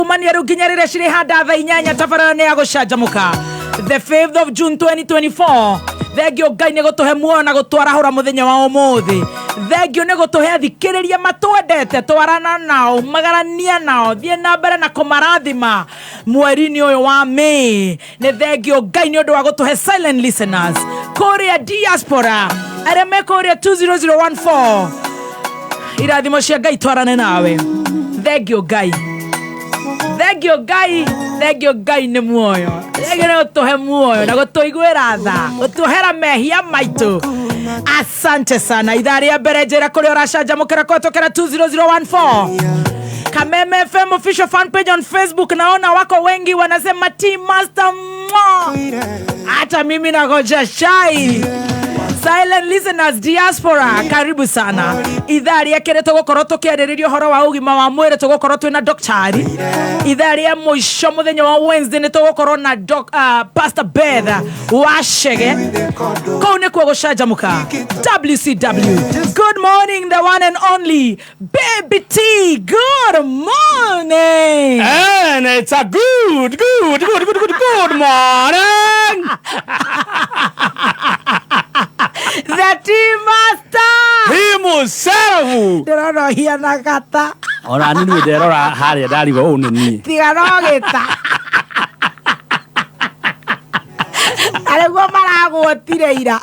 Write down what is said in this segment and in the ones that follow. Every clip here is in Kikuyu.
Kumania rĩu nginya rĩrĩa cirĩhanda thaa 8 tabarĩra nĩ ya gũcanjamũka, the 5th of June 2024. Thengio Ngai nĩ gũtũhe muoyo na gũtwarahũra mũthenya wa ũmũthĩ. Thengio nĩ gũtũhe athikĩrĩria matwendete. Twarana nao, magarania nao, thiĩ na mbere na kũmarathima mweri-inĩ ũyũ wa May. Nĩ thengio Ngai nĩ ũndũ wa gũtũhe silent listeners kũrĩa diaspora, arĩa me kũrĩa 20014. Irathimo cia Ngai twarane nawe. Thengio Ngai, thengio Ngai, thengio Ngai nĩ muoyo. Thengio nĩ gũtũhe muoyo na gũtũiguĩra tha, gũtuohera mehia maitũ. Asante sana. Ithaa rĩa mbere, njĩra kũrĩa ũracanjamũkĩra kũhetũkĩra 20014. Kameme FM official fan page on Facebook, naona wako wengi wanasema Tea Master mwa. Hata mimi nagoja chai. Silent listeners diaspora, karibu sana. Ithaa rĩa kerĩ tũgũkorwo tũkĩarĩrĩria ũhoro wa ũgima wa mwĩrĩ, tũgũkorwo twĩna doktari. Ithaa rĩa mũico mũthenya wa Wednesday nĩ tũgũkorwo na Pastor Beth wa Chege. Kũu nĩkuo gũcanjamũka. WCW, good morning, the one and only Baby T, good morning. And it's a good, good, good, good, good, good morning. The Tea Master. Himself. Ndĩrona ũhiana gata. Ona nini nderora harĩa ndarigwo ũũ nĩ niĩ. Tiga no gĩta arĩguo maragwotire ira.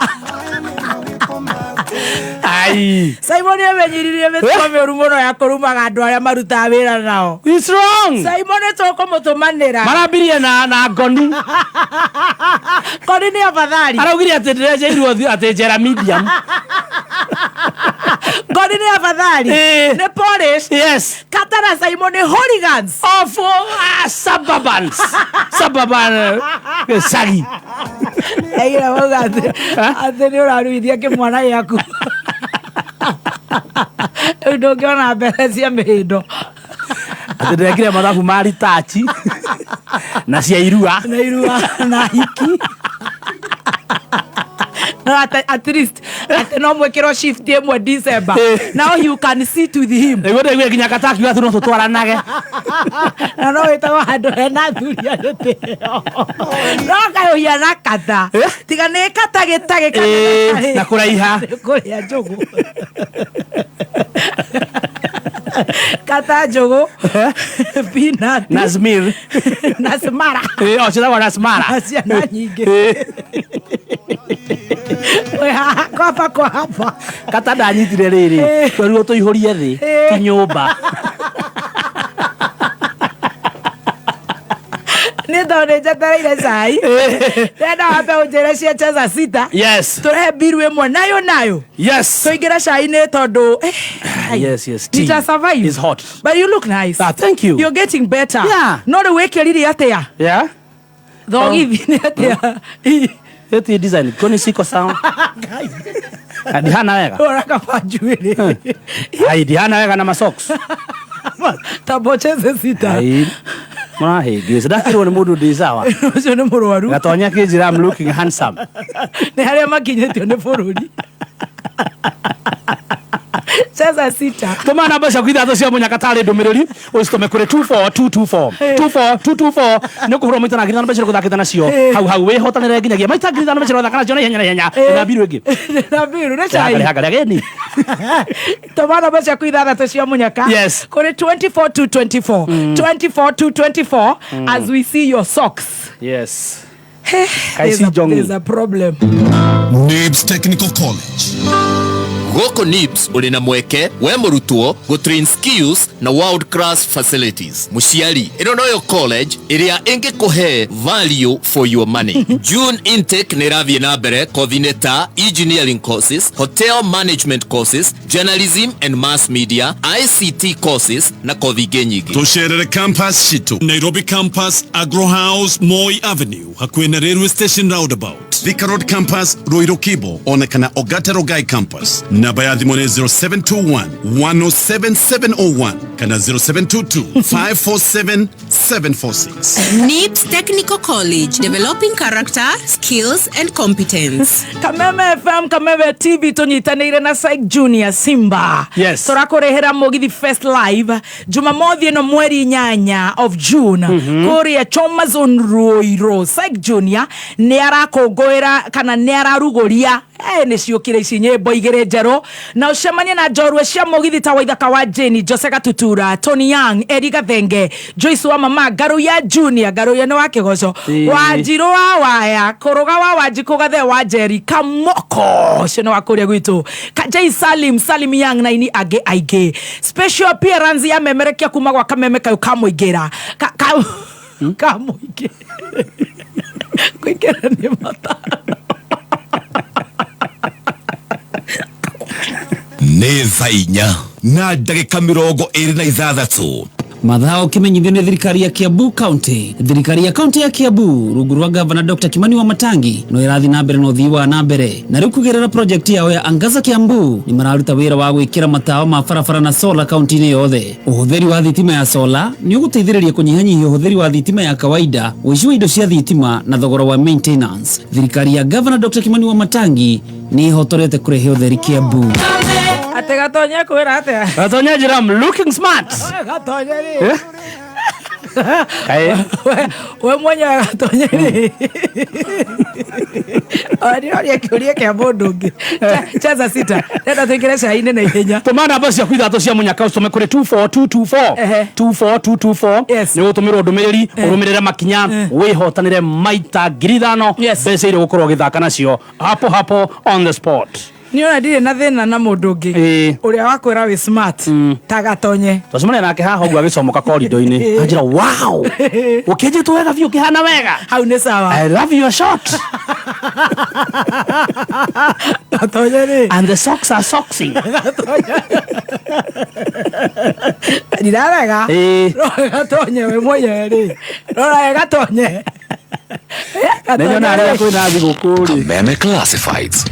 Ai. Simon emenyiririe mĩtugo mĩũru mũno ya kũrumaga andũ arĩa marutaga wĩra nao. It's wrong. Simon tũkũmũtũmanĩra. Marambirie na ngoni. Koni nĩ afadhali. Araugire atĩ ndĩrenjeirwo atĩ njera medium. Ngoni nĩ afadhali. Nĩ polish. Kata na Simon nĩ hooligans. Of suburbans. Suburban gĩcagi. Aira mauga atĩ nĩ ũraruithia kĩmwana gĩaku. Rĩu ndũngĩona mbere cia mĩhĩndo. Atĩ ndĩrekire mathabu ma ritachi na cia irua. Na irua na hiki. No, at least atĩ no mwĩkĩrwo shift ĩmwe December. Now you can sit with him. Nĩguo ndaiguire nginya katakiuga atĩ no tũtwaranage. Na no wĩtagwo handũ hena athuri a gĩtĩo. No kaĩ ũhiana kata. Tiga nĩ kata gĩtagĩ kana Na kũraiha. Kũrĩa njũgũ. Kata njũgũ. Peanut. Na smir. Na smara. O ciĩtagwo na smara. Na ciana nyingĩ. Wĩ haha kwamba kwa hapa. Kata ndanyitire rĩrĩ, twerirwo tũihũrie thĩ, ti nyũmba. Nĩ tondũ nĩ njetereire cai. Ndĩrenda wambe ũnjĩre cia cheza sita. Tũrehe mbiru ĩmwe nayo nayo. Tũingĩre cai-inĩ tondũ Yes, tea Nita survive. is hot. But you look nice. Ah, thank you. You're getting better. Yeah. No rĩu wĩkĩrire atĩa? Yeah. Thogithi nĩ atĩa? Eti design kwani siko sawa? Ndihana wega. Ora kaba njuĩrĩ. Ai, ndihana wega na masocks. Tambocheze sita. Ai. Mũrahĩngĩca. Ndakĩrwo nĩ mũndũ ndĩ sawa. Ũcio nĩ mũrwaru. Gatonya kĩnjĩra I'm looking handsome. Nĩ harĩa makinyĩtio nĩ bũrũri. Cheza sita. Tũma namba ciaku ithatũ cia mũnyaka tarĩ ndũmĩrĩri ũcitũme kũrĩ 24224, 24224. Nĩ ũkũhũrwo maita na 5,000 mbeca gũthakĩte nacio hau hau, wĩhotanĩre nginyagia maita 5,000 mbeca ũrathaka nacio na ihenya na ihenya na mbiru ĩngĩ. Na mbiru nĩ cai. Hangarĩ hangarĩ ageni. Tũma namba ciaku ithathatũ cia mũnyaka kũrĩ 24224, 24224, as we see your socks. Kai si jongi. There's a problem. NIBS Technical College. Gũkũ NIBS ũrĩ na mweke we mũrutwo gũtrain skills na world class facilities. Mũciari, ĩno noyo college ĩrĩa ĩngĩkũhe value for your money. June intake nĩ ĩrathiĩ na mbere, kothi-inĩ ta engineering courses, hotel management courses, journalism and mass media, ICT courses na kothi ingĩ nyingĩ. Tũcerere campus citũ: Nairobi campus, Agro House, Moi Avenue, hakuhĩ na railway station roundabout; Thika Road campus, Ruiru Kibo, ona kana Ogata Rongai campus. Namba ya thimũ nĩ 0721 107 701 kana 0722 547. 746. NIPS Technical College, developing character, skills and competence. Kameme FM, Kameme TV, tunyitanĩire na Syke Junior Simba. Yes. Tũrakũrehera Mũgithi Fest Live Jumamothi ĩno mweri 8 of June kũrĩa Choma Zone, Ruiru. Syke Junior nĩ arakũngũĩra kana nĩ ararugũria nĩ ciũkire ici nyĩmbo igĩrĩ njerũ, na ũcemanie na njorua cia mũgithi ta Waithaka wa Jane, Jose Gatutura, Tony Young, Eri Gathenge, Joyce wa Mama, Ngaruya Junior, Ngaruya nĩ wa Kĩgoco, Wanjirũ wa Waya, Kũrũga wa Wanjikũ, Gathe wa Njeri, Kamoko ũcio nĩ wa kũrĩa gwitũ, Kajai Salim, Salim Young na ini angĩ aingĩ. Special appearance ya memerekia kuma gwa Kameme kayũ kamũingĩra ka mũingĩ kũingĩra nĩ matano. Nĩ thaa 4:26. Mathao kimenyithio nĩ thirikari ya Kiambu County. Thirikari ya kaunti ya Kiambu rungu rwa gavana Dr. Kimani wa Matangi no ĩrathiĩ na mbere na ũthii wa na mbere, na rĩu kũgerera project yao ya Angaza Kiambu nĩ mararuta wĩra wa gwĩkĩra matawa ma barabara na sola kaunti-inĩ yothe. Ũhũthĩri wa thitima ya sola nĩ ũgũteithĩrĩria kũnyihanyihia ũhũthĩri wa thitima ya kawaida, ũici wa indo cia thitima na thogora wa maintenance. Thirikari ya gavana Dr. Kimani wa Matangi nĩ ĩhotorete kũrehe ũtheri Kiambu. Atĩ Gatonye kwĩra atĩa? Gatonya njĩra, I'm looking smart. Gatonye rĩ. Eh? Kaĩ. We mwenyewe Gatonye rĩ, ndĩroria kĩũria kĩa mũndũ ũngĩ. Cheza sita, renda tũingĩre cai-inĩ na ihenya. Tũma namba ciaku ithatũ cia mũnyaka ũcitũme kũrĩ 24224. 24224. Nĩ ũgũtũmĩrwo ndũmĩrĩri, ũrũmĩrĩre makinya, wĩhotanĩre maita 5,000 mbeca iria ũgũkorwo ũgĩthaka nacio hapo hapo on the spot. Nĩ ona ndirĩ na thĩna na mũndũ ũngĩ ũrĩa wakwĩra wĩ smart ta Gatonye. Twacemania nake haha ũguo agĩcomoka korido-inĩ, anjĩra, "Wow, ũkĩnjĩtwo wega biũ, ũkĩhana wega." Hau nĩ sawa. "I love your short." Gatonye rĩ. "And the socks are socksy." Ndirarega. Rora Gatonye we mwenyewe rĩ, rora we Gatonye. Nĩnyona harĩa kwĩna thigũkũ rĩ. Kameme Classifieds.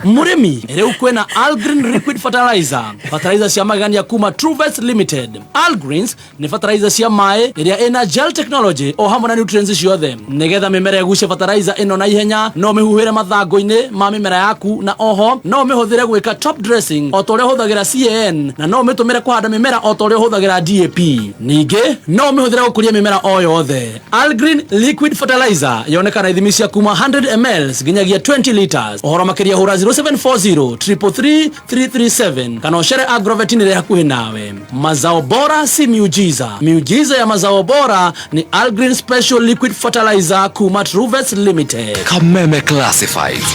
Mũrĩmi, rĩu kwĩna Algreen Liquid Fertilizer, fertilizer cia magegania kuma Truevest Limited. Algreens nĩ fertilizer cia maĩ ĩrĩa ĩna gel technology o hamwe na nutrients ciothe nĩgetha mĩmera ĩgucie fertilizer ĩno na ihenya. No mĩhuhĩre mathangũ-inĩ ma mĩmera yaku, na oho no mĩhũthĩre gwĩka top dressing o ta ũrĩa ũhũthagĩra CAN, na no mĩtũmĩre kũhanda mĩmera o ta ũrĩa ũhũthagĩra DAP. Ningĩ no mĩhũthĩre gũkũria mĩmera o yothe. Algreen Liquid Fertilizer yonekana ithimi cia kuma 100 ml nginyagia 20 liters. Ũhoro makĩria hũra 0740 333 337 kana ũcere agrovet ĩrĩa hakuhĩ nawe. Mazao bora si miujiza, miujiza ya mazao bora ni Algreen Special Liquid Fertilizer kuma Truevest Limited. Kameme Classifieds.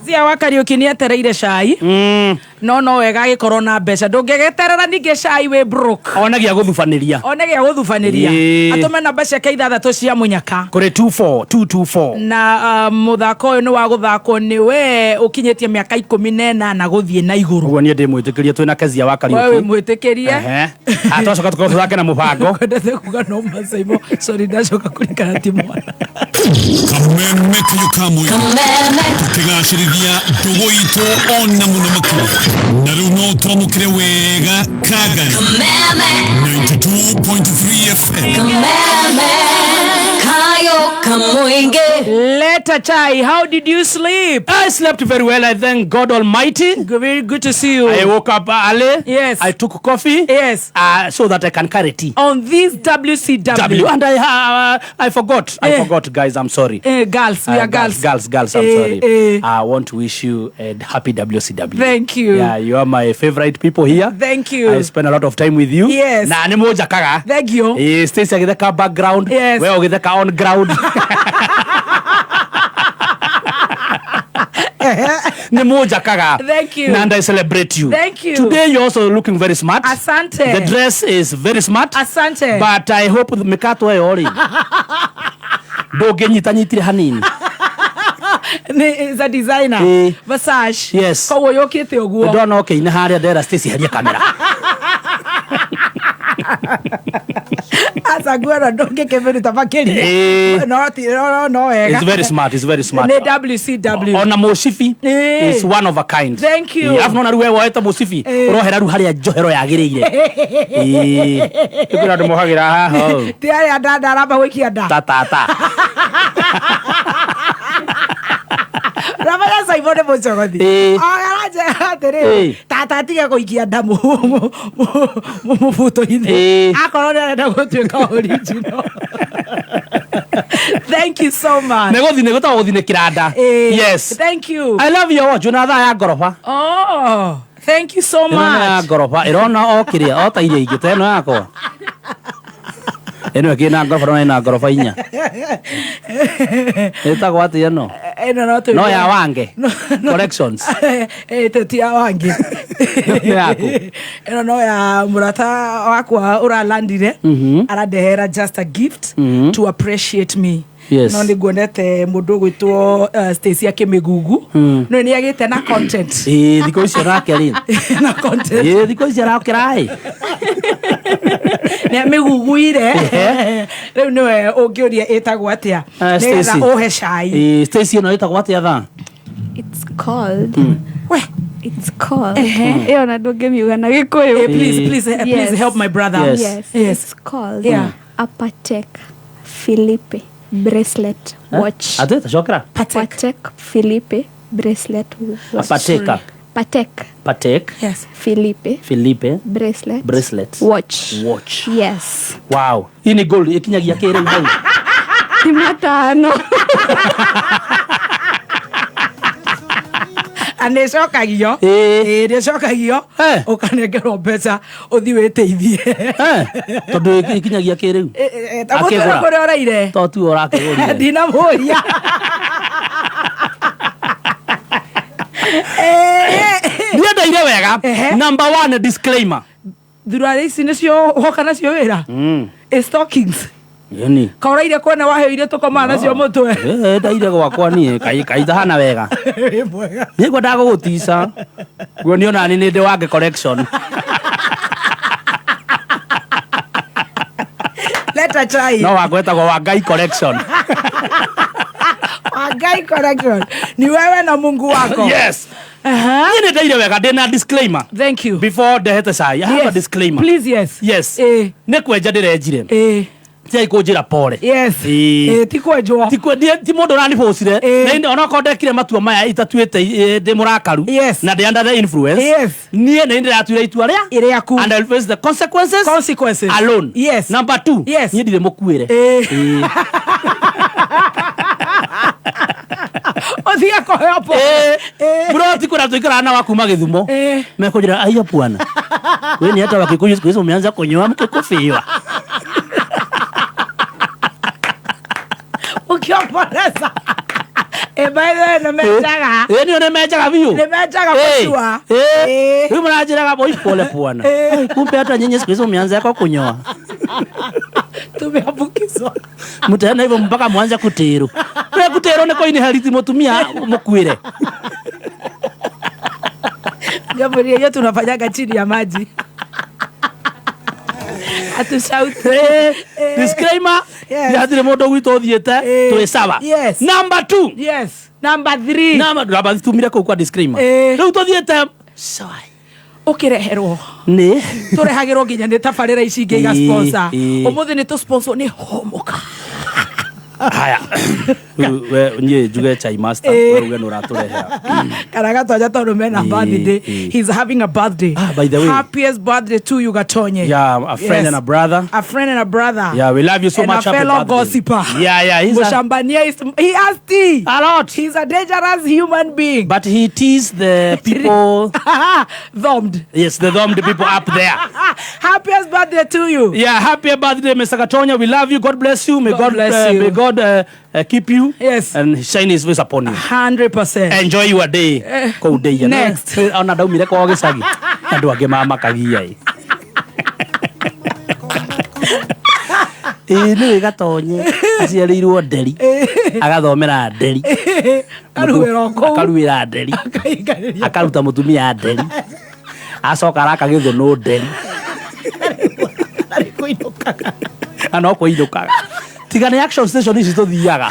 Cia wa Kariuki nĩ etereire cai, no wega agĩkorwo na mbeca, ndũngĩgeterera ningĩ cai wĩ broke. Onagia gũthubanĩria. One gĩa gũthubanĩria. Atũme namba ciake ithathatũ cia mũnyaka kũrĩ 24224. Na mũthako ũyũ nĩ wa gũthakwo nĩ we ũkinyĩtie mĩaka 18 gũthiĩ na igũrũ. Ũguo niĩ ndĩmwĩtĩkĩrie, twĩna Kezia wa We Kariuki. wĩ mwĩtĩkĩrie. Ehe. Ah, twacoka tũkorwo tũthake na mũbango. Kwendete kuga no macaimo, sorry, ndacoka kũrikana ti mwana. Kameme kayo kamwe tukigacĩrithia ndũgũ itũ ona mũno makĩria, na rĩu no twamũkĩre wega Kagari 92.3 FM. Leta chai, how did you sleep? I slept very well. I thank God Almighty. Very good to see you. I woke up early. Yes. I took coffee. Yes. So that I can carry tea. On this WCW. W. And I forgot. I forgot, guys. I'm sorry. Girls, we are girls. Girls, girls, I'm sorry. I want to wish you a happy WCW. Thank you. Yeah, you are my favorite people here. Thank you. I spend a lot of time with you. Yes. Na nĩ mũnjakaga. Thank you. Stacy agĩtheka background. Yes. We ũgĩtheka on ground. Nĩ mũnjakaga. Thank you. And I celebrate you. Thank you. Today you're also looking very smart. Asante. The dress is very smart. Asante. But I hope mĩkato ĩyo rĩ ndũngĩnyitanyitire hanini. Nĩ is a designer. Versace. Yes. Koguo yũkĩte ũguo. Ndona ũkĩina harĩa ndera Stacy heria kamera. Aca nguo ĩno ndũngĩkĩmĩruta makĩria. Ĩĩ. No ti no no wega. It's very smart, it's very smart. Nĩ WCW. Ona mũcibi Ĩĩ. is one of a kind. Thank you. Ĩĩ, arabu nona rĩu we woete mũcibi Ĩĩ. ũrohera rĩu harĩa njohero yagĩrĩire. Ĩĩ. Kwĩna andũ mohagĩra haha ũũ. Ti arĩa ndanda aramba gũikia nda. Ta ta ta. Ramaya Simon nĩ mũcogothi. Ĩĩ. Aranjĩra atĩrĩrĩ, Ĩĩ. tata atige gũikia nda mũbuto-inĩ. Ĩĩ. Akorwo nĩ arenda gũtuĩka original. Thank you so much. Nĩ gũthinĩ gwĩtagwo gũthinĩkĩra nda. Ĩĩ. Yes. Thank you. I love your watch. Ona thaa ya ngoroba. Oh, thank you so Ĩno nĩ ya much. ngoroba ĩrona o kĩrĩa o ta iria ingĩ ta ĩno yakwa. Ĩno ĩkĩrĩ na ngoroba no ĩna ngoroba inya. Ĩtagwo atĩa ĩno? Ĩno no tũigue. No ya Wange. Collections. Ĩĩ ti ya Wange. Nĩ yaku. Ĩno no ya mũrata wakwa ũralandire. Arandehera just a gift to appreciate me. Yes. No nĩ nguonete mũndũ ũgwĩtwo Stacy Akĩmĩgugu. No nĩ agĩte na content. Ĩĩ thikũ icio nake rĩ. Na content. Ĩĩ thikũ icio arakĩra ĩ. Nĩ amĩguguire. Rĩu nĩwe ũngĩũria ĩtagwo atĩa. Nĩgetha Stacy. ũhe cai. Ĩĩ Stacy ĩno ĩtagwo atĩa thaa? It's called. We. It's called. Ĩyo na ndũngĩmiuga na Gĩkũyũ. Eh, please, please, eh, please Yes. help my brother. Yes. Yes. Yes. It's called Yeah. a Patek Philippe bracelet watch. Atĩ tacokera. Patek. Patek Philippe bracelet watch. Pateka. Patek Patek Yes. Philippe Philippe bracelet bracelet watch. watch. Yes. Wow. Hii ni gold ĩkinyagia kĩ rĩu hau. Ni matano. Na nä ĩcokagio. Ĩĩ. Ĩĩ, nĩ ĩcokagio. Eh. Ũkanengerwo mbeca ũthiĩ wĩteithie. Eh, Tondũ ĩkinyagia kĩ rĩu. Tamũtwĩra Akĩgũra. kũrĩa ũraire. To tuo ũrakĩgũrire. Ndinamũria. Niĩ ndeire wega. Ehe. Number one disclaimer. Thuruarĩ ici nĩcio woka nacio wĩra. Ĩ stockings. Yeni. Kaũraire kwene waheo iria tũkomaga nacio mũtwe. Eh, ndaire gwakwa niĩ kai kaithahana wega. Wĩ mwega. Niĩ ngwendaga gũgũtica. Guo niĩ ona niĩ nĩ ndĩ Wange collection. Leta chai. No wakwa wetagwo Wangai collection. Wangai collection. Ni wewe na Mungu wako. Yes. Aha. Niĩ nĩ ndaire wega ndĩ na disclaimer. Thank you. Before ndehete cai, I have a Yes. disclaimer. Please, yes. Yes. Ĩĩ. Nĩ kwenja ndĩrenjire. Ĩĩ. Tiai kũnjĩra pore. Yes. Ĩĩ. Ĩĩ, ti kwenjwo. Ti ti mũndũ ũranibũcire. Ĩĩ. Na onokorwo ndekire matua maya itatuĩte ndĩ mũrakaru. Yes. Na ndĩ under the influence. Yes. Niĩ nĩ ndĩratuire itua rĩa. Rĩaku. And I'll face the consequences. Consequences. Alone. Yes. Number two. Yes. Niĩ ndirĩ mũkuĩre. Ĩĩ. Ĩĩ. Ũtige kũheo pore. Ĩĩ. Bro, ti kwĩra tũikaraga na wa kuma Gĩthumo. Ĩĩ. Mekũnjĩra aiya bwana. We ni hata Wakikuyu siku hizi umeanza kunyoa mkikufiwa. Ũkĩomboreza. Ĩ, by the way, nĩ menjaga. Ĩĩ nĩo nĩmenjaga biũ. Nĩ menjaga Ĩĩ. for sure. Ĩĩ. Ĩĩ. Rĩu mũranjĩraga boy pole bwana. Ĩĩ. Ai, kumbe hata nyinyi siku hizi umeanza yako kunyoa. Tumeambukizwa. Mtaenda hivyo mpaka mwanze kutiru. We kutiru nĩ kũinheriti mũtumia mũkuĩre. Jambo hiyo tunafanyaga chini ya maji. Atusauti. Ĩĩ. Disclaimer. Yes. Nĩ hatirĩ mũndũ gwitũ ũthiĩte Ĩĩ. twĩ sawa. Yes. Number two. Yes. Number three. Number tumire kũu kwa disclaimer. Ĩĩ. Rĩu tũthiĩte cai. Ũkĩreherwo. Nĩ. Tũrehagĩrwo nginya nĩ tabarĩra ici ingĩ iga Ĩĩ, sponsor. ĩĩ. Ũmũthĩ nĩ tũ sponsor nĩ Homoka. Haya. Rĩu we niĩ njuge chai master Ĩĩ. we uge nĩ ũratũrehera. Kana Gatonya tondũ mena Ĩĩ, birthday. ĩĩ. He's having a birthday. Ah, by the way. Happiest birthday to you Gatonye. Yeah, a friend Yes. and a brother. A friend and a brother. Yeah, we love you so and much. a Happy fellow birthday. gossiper. Yeah, yeah, he's a, Mushambania is he has tea. a lot. He's a dangerous human being. But he teased the people. Thumbed. Yes, the thumbed people up there. Happiest birthday to you. Yeah, happy birthday, Mr. Gatonya. We love you. God bless you. May God God, bless you. May God keep you. Yes. And shine His face upon you. 100%. Enjoy your day. Kũu ndĩia. Next. Ona ndaumire kwao gĩcagi. Andũ angĩ mamakagia ĩ. Ĩĩ nĩwe Gatonye aciarĩirwo Nderi agathomera Nderi Akaruĩra o kũu. akaruĩra Nderi Akainganĩria. akaruta mũtumia Nderi acoka araka gĩthũnũ Nderi Arĩ kũinũkaga. Na no kwĩinũkaga tiga nĩ action station ici tũthiaga.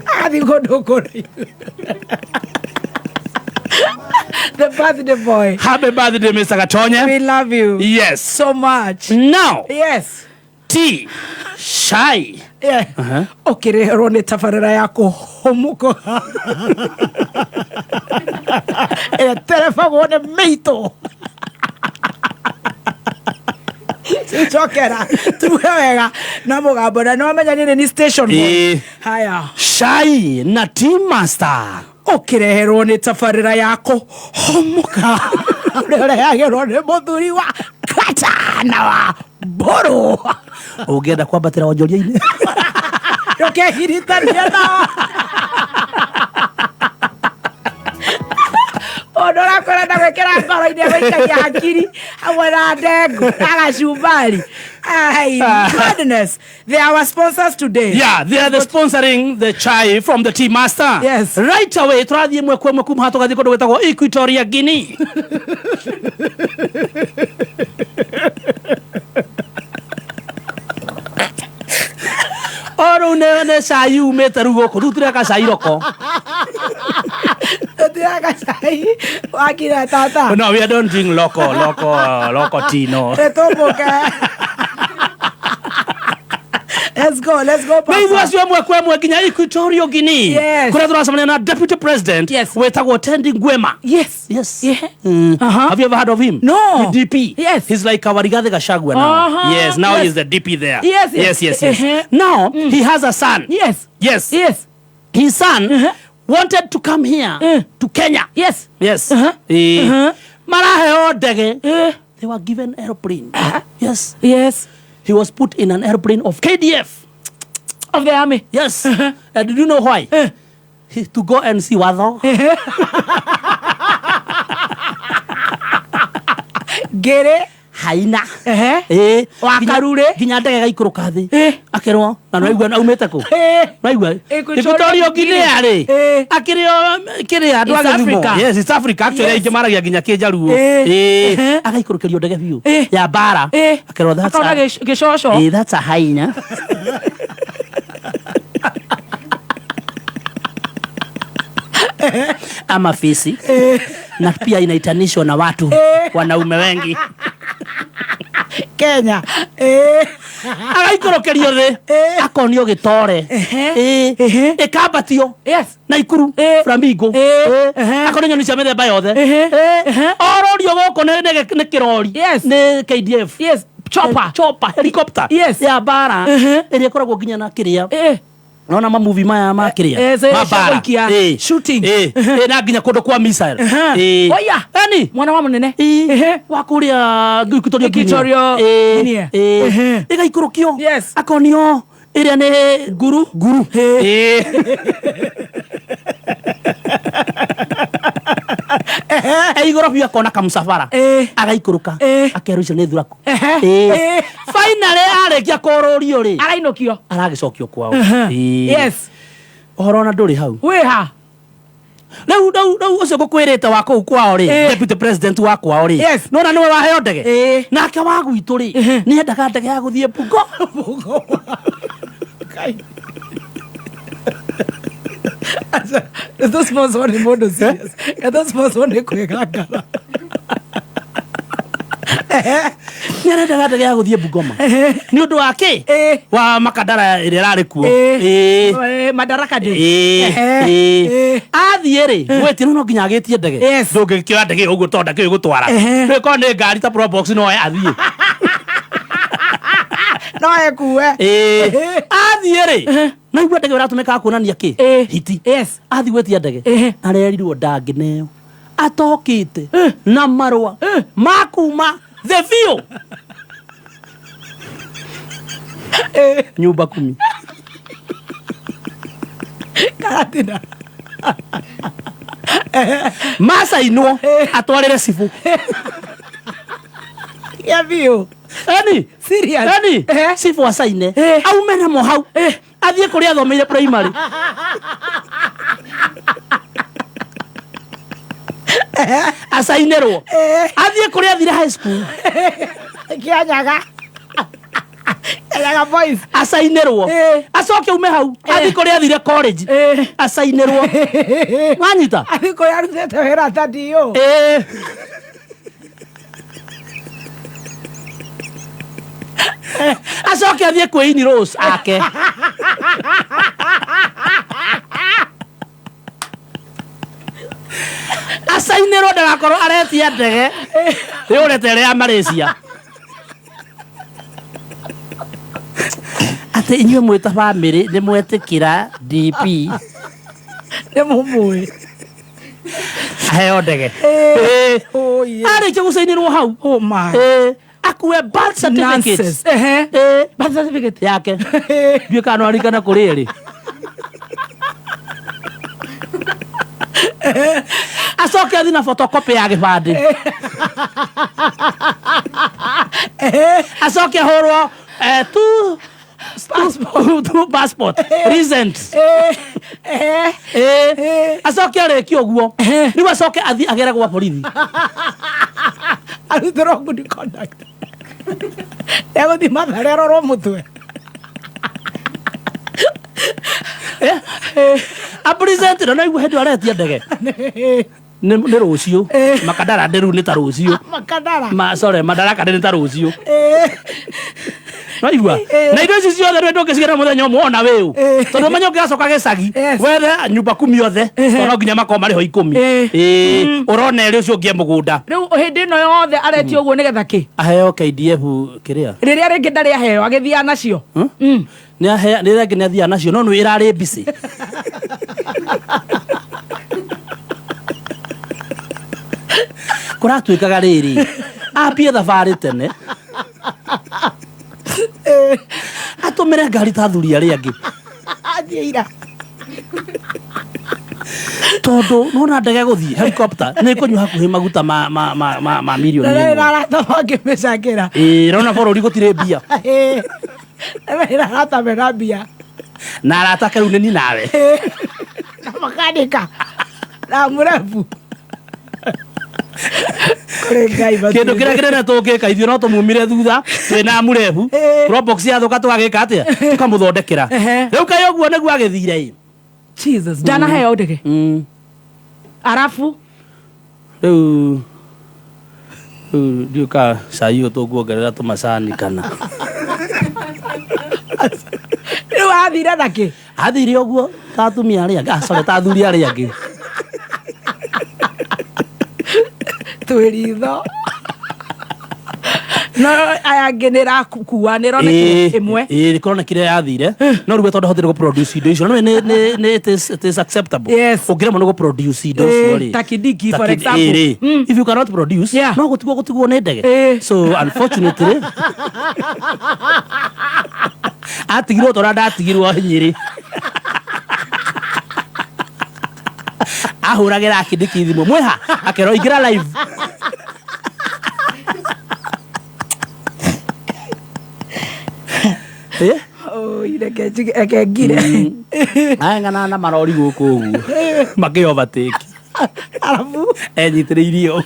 Agathiĩ kũndũ kũraihu. The birthday boy. Happy birthday, Mr. Gatonye. We love you. Yes. So much. Now. Yes. Tea. Chai. Yeah. Ũkĩreherwo nĩ tabarĩra ya kũhũmũko ĩrĩa terebagwo nĩ mĩitũ. Cokera tuge wega na mũgambo na nĩwamenya nĩ ni station boy. Ĩĩ. Haya. Chai na Tea Master. Ũkĩreherwo nĩ tabarĩra ya kũhũmũka ũrĩa ũrehagĩrwo nĩ mũthuri wa kata na wa mbũrũ. Ũngĩenda kwambatĩra wonjoria-inĩ. Ndũkegiritanie nao. Ũndũ ũrakora na gwĩkĩra ngoro-inĩ gũikagia hakiri hamwe na ndengũ na gacumbari. Ai, goodness. They are our sponsors today. Yeah, they are the sponsoring the chai from the Tea Master. Yes. Right away, tũrathiĩ ĩmwe kwa ĩmwe kuma haha tũgathiĩ kũndũ gwĩtagwo Equatorial Guinea. O rĩu nĩ cai umĩte rĩu gũkũ, rĩu tũreka cai roko. Tũtireka cai wakira tata. No, we don't drink local, local, local tea, no. Tũtũmbũke. Let's go, let's go, Papa. Nĩ ithuĩ acio ĩmwe kwa ĩmwe nginya Equatorial Guinea. Yes. Kũrĩa tũracemania na Deputy President Yes. wĩtagwo Tendi Nguema. Yes. Yes. Yeah. Have you ever heard of him? No. The DP. Yes. He's like our Rigathi Gachagua now. Yes, now he's the DP there. Yes, yes. yes. Yes, yes, yes. Now, he has a son. Yes. Yes. Yes. His son wanted to come here to Kenya. Yes. Yes. Maraheo ndege. They were given aeroplane. Yes. Yes. He was put in an aeroplane of KDF. Of the army. Yes. And do you know why? To go and see Watho. Ngĩrĩ. Haina. Ehe. Wa Karure. Nginya ndege gaikũrũka thĩ. Akerwo na nĩwaigua aumĩte kũ? Nĩwaigua? Equatorial Equatorial Guinea rĩ. Akĩrĩ o kĩrĩa andũ a East Gĩthumo. Africa. Yes, East Africa actually Yes. aingĩ maragia nginya Kĩnjaruo. Agaikũrũkĩrio ndege biũ ya mbara. Akerwo that's Akona a gĩcoco. That's a hyena. Ama fisi. Na pia inaitanishwa na watu wanaume wengi. Kenya. Agaikũrũkĩrio thĩ akonio gĩtore ĩkambatio na ikuru flamingo akonio nyoni cia mĩthemba yothe ororio gũkũ nĩ kĩrori nĩ KDF. Yes. Chopper. Chopper, helicopter. Yes. Ya mbara ĩrĩa ĩkoragwo nginya na kĩrĩa Naona mamuvi maya ma kĩrĩa ma cia mbara. gũikia. Shooting. Na nginya kũndũ kwa missile. Oya. Yani mwana wa mũnene wa kũrĩa Equatorial Guinea. Equatorial Guinea. Ĩgaikũrũkio. Yes. Akonio ĩrĩa nĩ nguru nguru. Igũrũ biũ akona kamũcabara agaikũrũka akerwo icio nĩ thuraku. Finally arĩkia kũrũrio rĩ arainũkio aragĩcokio kwao. Yes. Ũhoro ona ndũrĩ hau. Wĩha. Rĩu rĩu rĩu ũcio ngũkwĩrĩte wa kũu kwao rĩ, deputy president wa kwao rĩ, Yes. nona nĩwe waheo ndege nake wa gwitũ rĩ nĩendaga ndege ya gũthiĩ Bungo. Ĩtũ nĩ mũndũ serious. Ĩtũ sponsor nĩ kwĩgangara. Nĩ arendaga ndege ya gũthiĩ Bungoma nĩ ũndũ wa kĩ wa Makandara ĩrĩa ĩrarĩ kuo. Madaraka Day. Athiĩ rĩ gwĩtie no nginya agĩtie ndege ndũngĩkĩoya ndege ĩyo ũguo tondũ ndakĩũĩ gũtwara rĩu korwo nĩ ngari ta Probox no oe athiĩ No ekuue. Athiĩ rĩ naigua ndege ĩratũmĩkaga kuonania kĩ hiti. Athiĩ gwĩtia ndege arerirwo ndangĩneo atokĩte na marũa ma kuma the biũ nyumba kumi Karatina. macainwo atwarĩre cibũ Ya biũ. Yani Serious. Yani cibũ acaine aume namo hau athiĩ kũrĩa athomeire primary acainĩrwo athiĩ kũrĩa athire high school Kĩanyaga. Kenyaga Boys. Acainĩrwo. Acoke ume hau athiĩ kũrĩa athire college acainĩrwo, wanyita? Athiĩ kũrĩa arutĩte wĩra ta DO. Ĩĩ. Acoke athiĩ kwĩ Ini Rose ake. Acainĩrwo ndagakorwo aretia ndege yũrĩte ĩrĩa ya Malaysia atĩ inyuĩ mwĩ ta bamĩrĩ nĩ mwetĩkĩra DP. Nĩ mũmũĩ. Aheo ndege. Arĩkia gũcainĩrwo hau. Oh my. Ĩĩ, akue birth certificate. Nonsense. Ehe. Ĩĩ. Birth certificate. Yake ndiũĩ kana no arikana kũrĩ ĩrĩ. Acoke athi na photocopy ya gĩbandĩ, acoke ahũrwo two passport recent. Acoke arĩkie ũguo rĩu acoke athi agere gwa borithi. Arutĩrwo good conduct. Egũthiĩ Mathare arorwo mũtwe. Apresent na naigua hĩndĩ ĩyo aretia ndege nĩ rũciũ makandara ndĩ rĩu nĩ ta rũciũ. Makandara. Ma, sorry, madaraka nĩ ta rũciũ naigua na indo ici ciothe rä ndångä mũthenya ũmwe ona wĩũ tondũ menya ũngĩgacoka gĩcagi wethe nyumba kumi othe tondũ no nginya makorwo marĩ ho 10. Ĩĩ, ũrona ĩrĩ ũcio ũngĩ e mũgũnda. Rĩu hĩndĩ ĩno yothe aretio ũguo nĩgetha kĩ? Aheo KDF kĩrĩa. Rĩrĩa rĩngĩ ndarĩ aheo agĩthiaga nacio. Nĩ ahea rĩrĩa rĩngĩ nĩ athiaga nacio no nĩ ĩrarĩ mbicĩ. Kũratuĩkaga rĩrĩ ambie thabarĩ tene atũmĩre ngari ta athuri arĩa angĩ. Athiĩ ira. Tondũ nona ndege gũthiĩ helicopter nĩ ĩkũnyua hakuhĩ maguta ma mirioni Rĩrĩa 1. arata mangĩmĩcangĩra. Ĩĩ, rona bũrũri gũtirĩ mbia. Rĩrĩa arata mena mbia. Na arata ake rĩu nĩ ni nawe. Na makanika na mũrebu kũrĩ Ngai. Kĩndũ kĩrĩa kĩnene tũngĩka ithuĩ no tũmumire thutha twĩna mũrebu probox yathũka tũgagĩka atĩa tũkamũthondekera rĩu kaĩ ũguo nĩguo agĩthire ĩ. Jesus, ndanaheo ndege arabu. Rĩu ndiũĩ ka cai ũyũ tũkuongerera tũmacani kana. Rĩu athire na kĩ? Athire ũguo ta atumia arĩa angĩ, ah, sorry, ta athuri arĩa angĩ. Twĩ ritho no aya angĩ nĩ ĩrakua nĩ ĩronekire ĩmwe. Ĩĩ, kũronekire yathire no rĩu we tondũ ahotire gũproduce indo icio no nĩ it is acceptable. Ũngĩremwo nĩ gũproduce indo icio rĩ. Ta Kindiki, Ta for example. Ĩĩ, rĩ. If you cannot produce no gũtigwo nĩ ndege, so unfortunately atigirwo ta ũrĩa ndatigirwo Nyĩrĩ ahũragĩra akindiki thimũ mwĩha akerwo ingĩra live. Eh? Oi, reke ngire. Aeng'ana na marori gũkũ ũguo makĩ overtake. Arabu enyitĩrĩirie ũũ.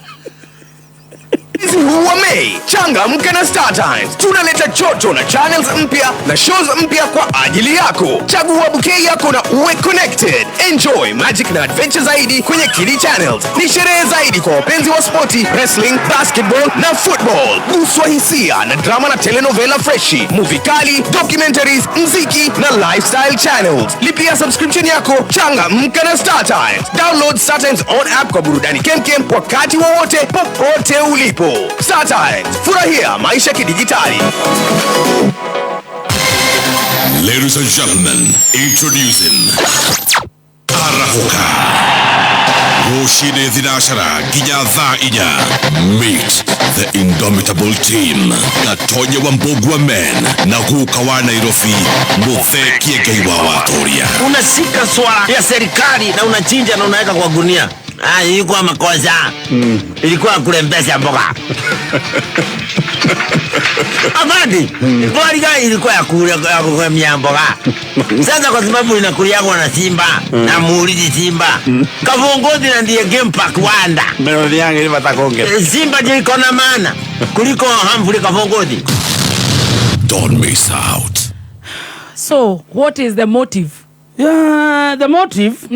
Mwezi huu wa Mei, changamka na Star Times. Tunaleta joto na channels mpya na shows mpya kwa ajili yako. Chagua bouquet yako na uwe connected. Enjoy magic na adventure zaidi kwenye Kidi Channels. Ni sherehe zaidi kwa wapenzi wa spoti, wrestling, basketball na football. Guswa hisia na drama na telenovela freshi, movie kali, documentaries, mziki na lifestyle channels. Lipia subscription yako, changamka na Star Times. Download Star Times on app kwa burudani kemkem wakati wowote popote ulipo. Star Times, furahia maisha kidijitali. Ladies and gentlemen, introducing Arahuka. Rũcinĩ thinacara nginya thaa 4. Meet the indomitable team. Gatonye wa Mbugua Men na guka wa Nairobi Muthee Kiengei wa Watoria. Unashika swala ya serikali na unachinja na unaweka kwa gunia. Ah, ilikuwa makosa. Ilikuwa kurembesha mboga. Afandi, mm. Ilikuwa ya kulemia mboga. Sasa kwa sababu inakuliagwa na simba na muulizi simba. Kavongozi na ndiye game park wanda. Melodi yangu ile batakonge. Simba ndio iko na maana kuliko Humphrey Kavongozi. Don't miss out. So what is the motive? Yeah, the motive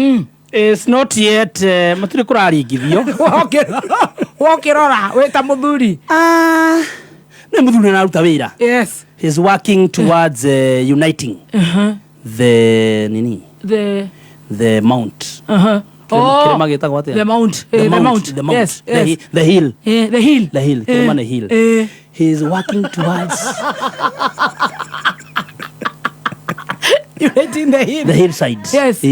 is not yet matirĩ kũraringithio. Wokĩrora wĩ ta mũthuri. Nĩ mũthuri nĩ araruta wĩra. He's working towards uniting the nini, the mount. Kĩrĩma gĩtagwo atĩa? The mount. The The mount, mount. the mount. Yes, The yes. the hill. The hill. The hill. Kĩrĩma nĩ hill. He is working towards uniting the hill. The hillside. Yes.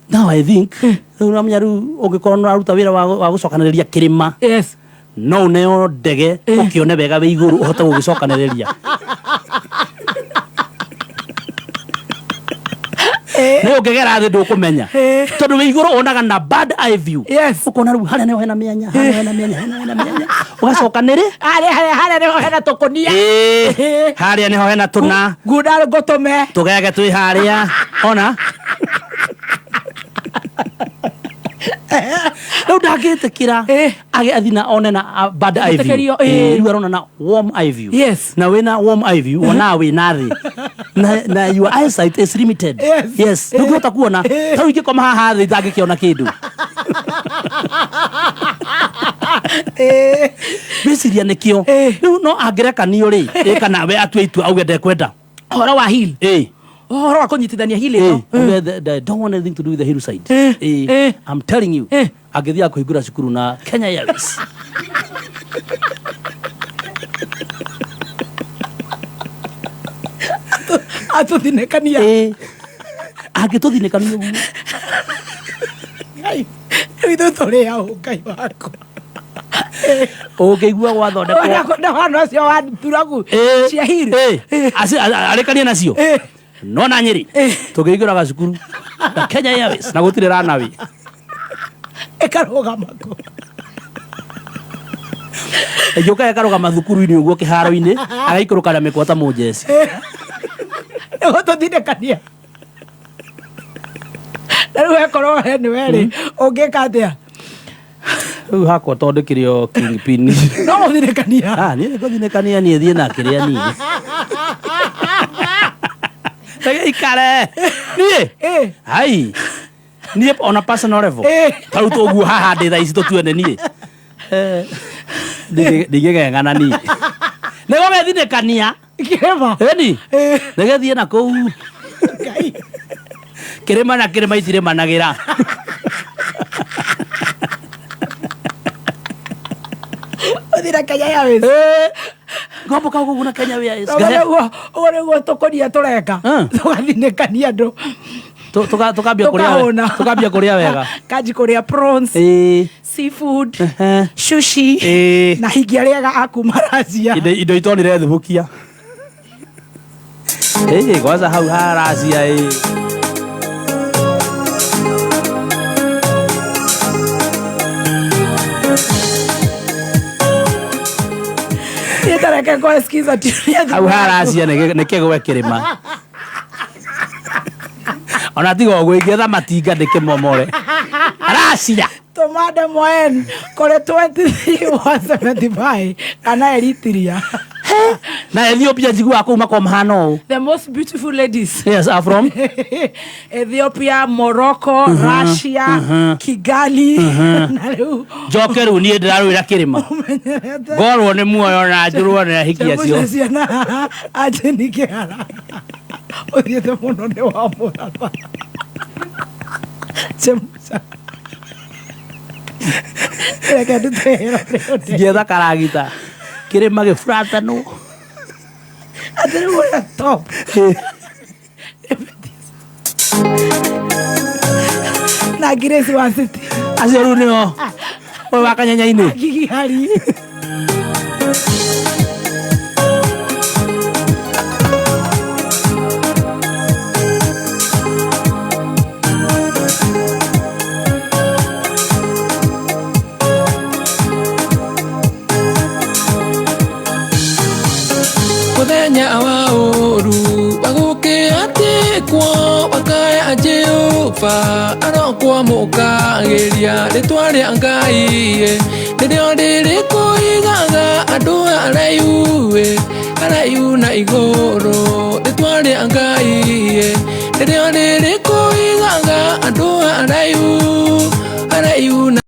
Now I think rĩu ũramenya rĩu ũngĩkorwo nĩ ũraruta wĩra wa gũcokanĩrĩria kĩrĩma, no ũneo ndege ũkĩone wega wĩ igũrũ ũhote gũgĩcokanĩrĩria. Nĩ ũngĩgera thĩ ndũkũmenya tondũ wĩ igũrũ wonaga na bird eye view. Ũkona rĩu harĩa nĩho hena mĩanya, harĩa hena mĩanya, harĩa hena mĩanya, ũgacokanĩrĩ Harĩa nĩho hena tũkũnia. Harĩa nĩho hena tũna ngunda ngũtũme tũgege twĩ harĩa ona rĩu ndangĩtĩkĩra age athi na one na bad eye view. Etĩkĩrio, Rĩu arona na warm eye view. Na wĩna warm eye view wonaga wĩna thĩ na your eyesight is limited. Yes, ndũngĩhota kuona. Ta rĩu ingĩkoma haha thĩ itangĩkĩona kĩndũ. Ngwĩciria nĩkĩo rĩu no angĩrekanio rĩ, kana we atue itua auge ndekwenda ũhoro wa hill, ũhoro wa kũnyitithania hill ĩno. Auge don't want anything to do with the hillside. I'm telling you, angĩthiaga kũhingũra cukuru na Kenya Airways. Atũthinĩkania. Angĩtũthinĩkania ũguo. Ngai, rĩu ithuĩ tũrĩ aũ, Ngai wakwa? Ũngĩigua gwathondekwo na wana ũcio wa turagu cia hill. Arĩkanie nacio no na Nyĩrĩ tũngĩhingũraga cukuru na Kenya Airways na gũtirĩ ranawi ĩkarũgama kũ? Ĩngĩũka ĩkarũgama thukuru-inĩ ũguo kĩharo-inĩ agaikũrũka na mĩkwa ta mũnjeci. Nĩgũtũtindĩkania. Na rĩu wekorwo we nĩwe rĩ, ũngĩka atĩa? Rĩu hakwa tondũ ndĩkĩrĩ o kingpin. No gũthinĩkania. Ah, niĩ ngũthinĩkania, niĩ thiĩ na kĩrĩa niĩ Reke ikare niĩ hai niĩ on a personal level ta rĩu tũguo haha ndĩ thaa ici tũtuene niĩ ndingĩgeng'ana niĩ nĩguo gethinĩkania. Kĩrĩma. Ĩni nĩgethiĩ na kũu kĩrĩma na kĩrĩma itirĩmanagĩra. Ũthiĩ na Kenya Airways. Ngomboka ũguo na Kenya Airways. Ũguo nĩguo tũkũnia tũreka tũgathinĩkania andũ. Tukambia kũrĩa Tũkahũna. Tukambia kũrĩa wega. Kanji kũrĩa prawns, seafood, sushi na hingi arĩaga akuma Racia. Indo itonire thubukia. Kwanza hau ha Racia. Niĩ tareke ngwesikiza tune ya Hau ha Racia nĩ kĩgwe kĩrĩma. Ona tiga ũguo ingĩetha matinga ndĩkĩmomore. Racia. Tũmande Moen kũrĩ 23175 kana Eritrea. Na Ethiopia njiguaga kũu makoragwo mahana ũũ. The most beautiful ladies. Yes, are from Ethiopia, Morocco, Russia, Kigali. Na rĩu Njoke rĩu niĩ ndĩrarũĩra kĩrĩma. Ngorwo nĩ muoyo na njũrwo nĩ ahiki acio. Chemsha ciana Anjini Kĩhara ũthiĩte mũno nĩ wa mũraba. Chemsha. Reke ndute wĩra ũrĩa ũndĩ. Ngĩetha karagita kĩrĩma gĩburatanwo. Atĩ rĩu ũrĩa top. Na Grace wa City. Acio rĩu nĩo ũyũ wa kanyanya-inĩ. Gigihari. Muthenya wa ũru bagũkĩatĩkwo bakaya Jehova arokwamũkagĩria rĩtwa rĩa Ngai nĩrĩo rĩrĩkũigaga andũ araihu. Haraihu na igũrũ, rĩtwa rĩa Ngai nĩrĩo rĩrĩkũigaga andũ haraihu, haraihu na